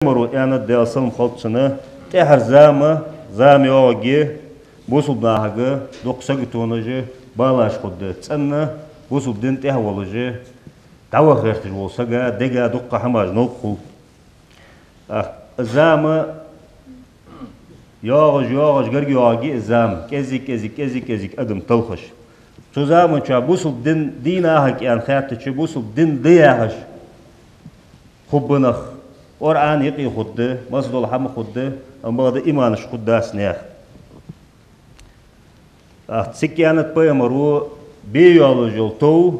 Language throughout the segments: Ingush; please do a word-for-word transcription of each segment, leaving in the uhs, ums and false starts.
Пайхамаро аьннад, Даьла салам хилда цунна, тӀехьара зама, зама йоагӀаргья, бусалба нахага дукха саготонаш, балаш хургда, цӀена бусалба дина тӀехьа волаш, дӀаваха гӀерташ волча сага дега дукха хӀамаш новкъа хул. ТӀаккха зама йоагӀаш, йоагӀаш, гарга йоагӀаргья из зама, кӀеззиг, кӀеззиг, кӀеззиг, кӀеззиг адам талхаш. Цу заман чухь бусалба дин дий нахага аьнна хаьттача, бусалба дин да яхаш хургба нах, Къуръан юкъе хургда, массадола хӀама хургда, амма бакъда иманаш хургдац наьха. ТӀаккха цига аьннад пайхамаро, бе йоаллаш йола тов,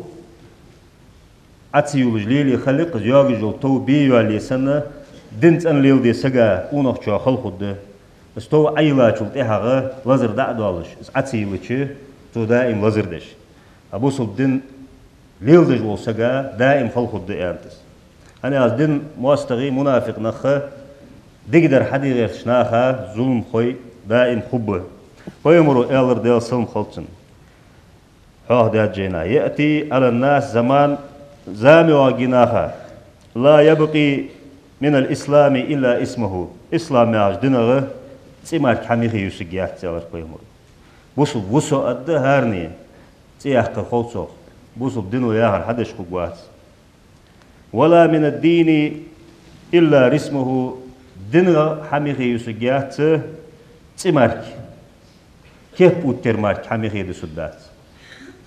Ӏо ца йолаш лелае хила йиш я, йоагаш йола тов бе йоалае санна, дин цӀена леладе сага къонахчоа хала хургда. Из тов Ӏойиллачул тӀехьагӀа лазар дӀа а доалаш, из Ӏо ца йиллача, цо даим лазар деш. А бусалба дин леладеш волча сага даим хала хургда аьннад из. ХӀана аьлча дина моастагӀий, мунафикъ нах, дикадар хьаде гӀертача наха зуламхой даим хургба. Пайхамаро аьлар, Даьла салам хилда цунна, хьоахадаьд жайна: «يأتي على الناس زمان», зама йоагӀаргья наха, «لا يبقى من الإسلام إلا اسمه». Ислам яхача динах цӀи мара хӀама юсаргьяц, аьлар пайхамаро. Бусалба ва со аргда хӀаране, цӀи яккхар хул цох, бусалба дино яхар хьадеш хургвац. «ولا من الدين إلا رسمه». Динах хӀама юсаргьяц цӀи мара. Кеп оттаяр мара хӀама юсаргдац.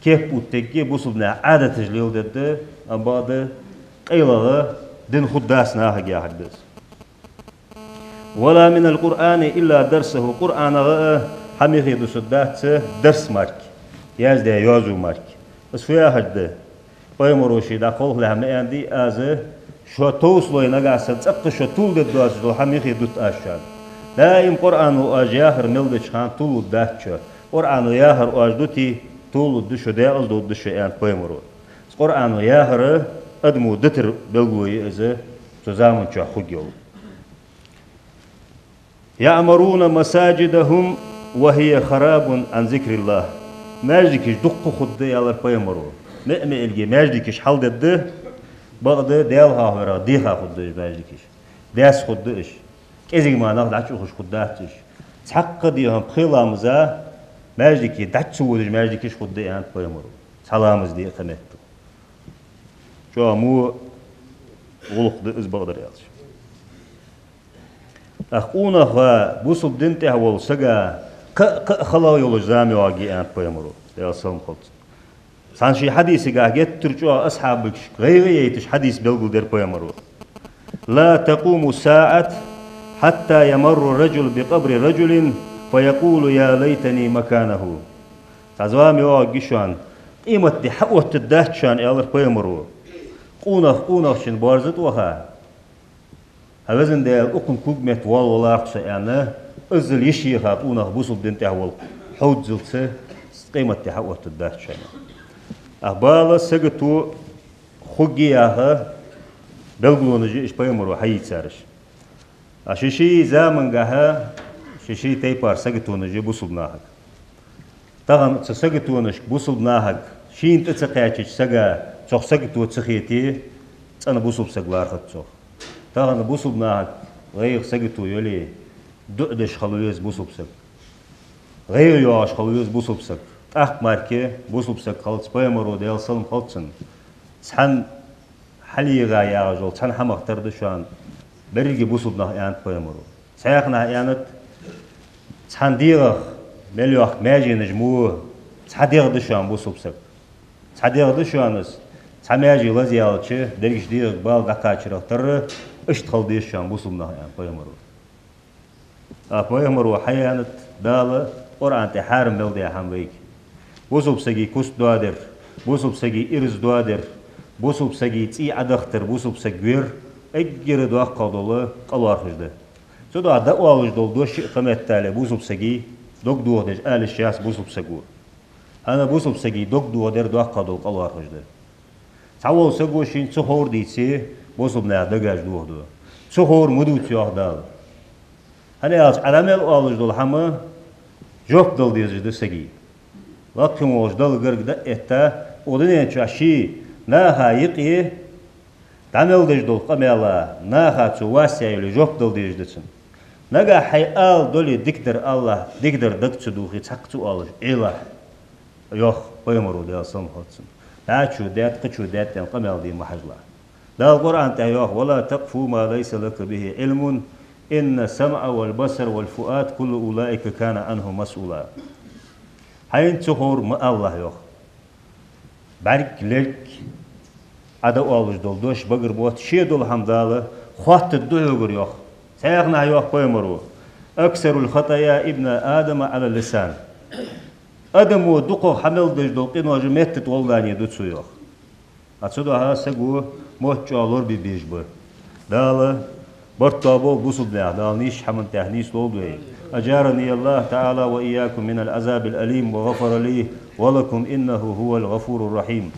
Кеп оттаергья, бусалба наьха Ӏадаташ леладергда, амма бакъда къайлагӀа дин хургдац нахага яхар да из. «ولا من القرآن إلا درسه». Къуръанах а хӀама юсаргдац дарс мара, яздаь йоазув мара. Из фу яхар да? Пайхамаро ше дӀакхалхалехь ма аьннадий: «Аз шо товсалой, нагахьа санна цӀаккха шо тувладергдоацаш дола хӀама юсаргдут аз шоана. Даим Къуръано оаш яхар мел деча хана тувлалургдац шо. Къуръано яхар оаш дите, тувлалургда шо, декъаза довргда шо», — аьннад пайхамаро. Къуръано яхар адамо дитар белгало я из, цу заман чухь хургйола. «يعمرون مساجدهم وهي خراب عن ذكر الله». Маьждигаш дукха хургда, аьлар пайхамаро. Меа-меаргахьа маьждигаш хьалдергда, бакъда Даьла хьоахаварах деха хургда уж маьждигаш. Даьсса хургда уж. КӀезига мара нах дӀачуухаш хургдац уж. Цхьаккха дехьа пхе ламаза маьждиге дӀа ца водаш маьждигаш хургда, аьннад пайхамаро. Цхьа ламаз де а кхы меттел. ЧӀоагӀа во гӀулакх да из, бакъдар аьлча. ТӀаккха къонахчоа, бусалба дина тӀа волча сага кхы а, кхы а хала йолаш зама йоагӀаргья, аьннад пайхамаро, Даьла салам хилда цунна. Цхьан ший хьадисагахь геттара чӀоагӀа асхьабашка гӀайгӀа яйташ хьадис белгалдир пайхамаро: «لا تقوم الساعة حتى يمر الرجل بقبر الرجل فيقول: يا ليتني مكانه». Цхьа зама йоагӀаргья шоана, къематди хьаоттаргдац шоана, аьлар пайхамаро, къонах къонахчун боарза тӀа ваха, «ХӀай везан Даьла, укхун когаметта воалаваларах со», — аьнна, иззал йиш йийха къонах бусалба дина тӀа волча хьовззалца къематди хьаоттаргдац шоана. ТӀаккха бала, сагото хургья яха белгалонаш я уж пайхамаро хьаийцараш. А ший-ший замангахьа ший-ший тайпара саготонаш я бусалба нахага. Тахан цу саготонашка бусалба нахага шийна тӀа ца кхаьчача сага цох сагото ца хете, цӀена бусалба саг лархӀац цох. Тахан бусалба нахага гӀайгӀа, сагото йоле, дуӀа деш хила веза бусалба саг. ГӀайгӀа йоагӀаш хила веза бусалба саг. ТӀаккха мара бусалба саг хилац, пайхамаро, Даьла салам хилда цунна, цхьан хьалъегӀа ягӀаш йола цхьан хӀамах тара да шоана беррига бусалба нах, аьннад пайхамаро. Цхьаькханахьа аьннад: цхьан дегӀах мел йоккха маьженаш мо цхьа дегӀ да шоана бусалба саг. Цхьа дегӀ да шоана из, цхьа маьже лазаяьлча, деррига дегӀага бала дӀакхачарах тара, иштта хила деза шоана бусалба нах, аьннад пайхамаро. А пайхамаро хьаяьннад, Дала Къуръан тӀа хьарам мел даь хӀама вайга. Бусалба сага куст доадар, бусалба сага ираз доадар, бусалба сага цӀий Ӏодахийтар, бусалба саг вер, эггара доккхагӀа дола къа лоархӀаш да. Цудухьа дӀаоалаш дола дош а кхы меттел бусалба сага дог дохадеш ала йиш яц бусалба саго. ХӀана, бусалба сага дог дохадар доккхагӀа дола къа лоархӀаш да. Цхьавола саго шийна ца ховр дийце, бусалба наьха дегаш дохаду. Ца ховр ма дувца, йоах Дала. ХӀана аьлча, Ӏа мел оалаш дола хӀама жоп дала дезаш да сага. Лакхе волча Далла гарга дӀа а этта, укх дунен чу ший наха юкъе ДӀамел деш дола къамаьл, наха цо вас яь йоле жоп дала дезаш да цунна. Нагахь хьай ала дале дикадар алалахь, дикадар дага ца дувхе цхьаккха ца оалаш, Ӏелахь, йоах пайхамаро, Даьла салам хилда цунна. ДӀачо даьд, кхычо даьд аьнна къамаьл де ма хьажалахь. Дала Къуръан тӀа йоах: «ولا تقف ما ليس لك به علم إن السمع والبصر والفؤاد كل أولئك كان عنه مسؤولا». Хьайна ца ховр ма алалахь, йоах. БӀарг, лерг, Ӏа дӀаоалаш дола дош, багара мотт, ше дола хӀама Дала хоаттаргда хьогара, йоах. Цхьаькханахьа йоах пайхамаро: «أكثر خطايا ابن آدم على اللسان». Адамо дукхагӀа хьа мел деш дола къинош меттата гӀолла да цо, йоах. А цудухьа саго мотт чӀоагӀа лорабе безаш ба. Дала барт тоаболба бусалба наьха, Дала нийсача хӀаман тӀа нийслолда вай. أجارني الله تعالى وإياكم من العذاب الأليم وغفر لي ولكم إنه هو الغفور الرحيم.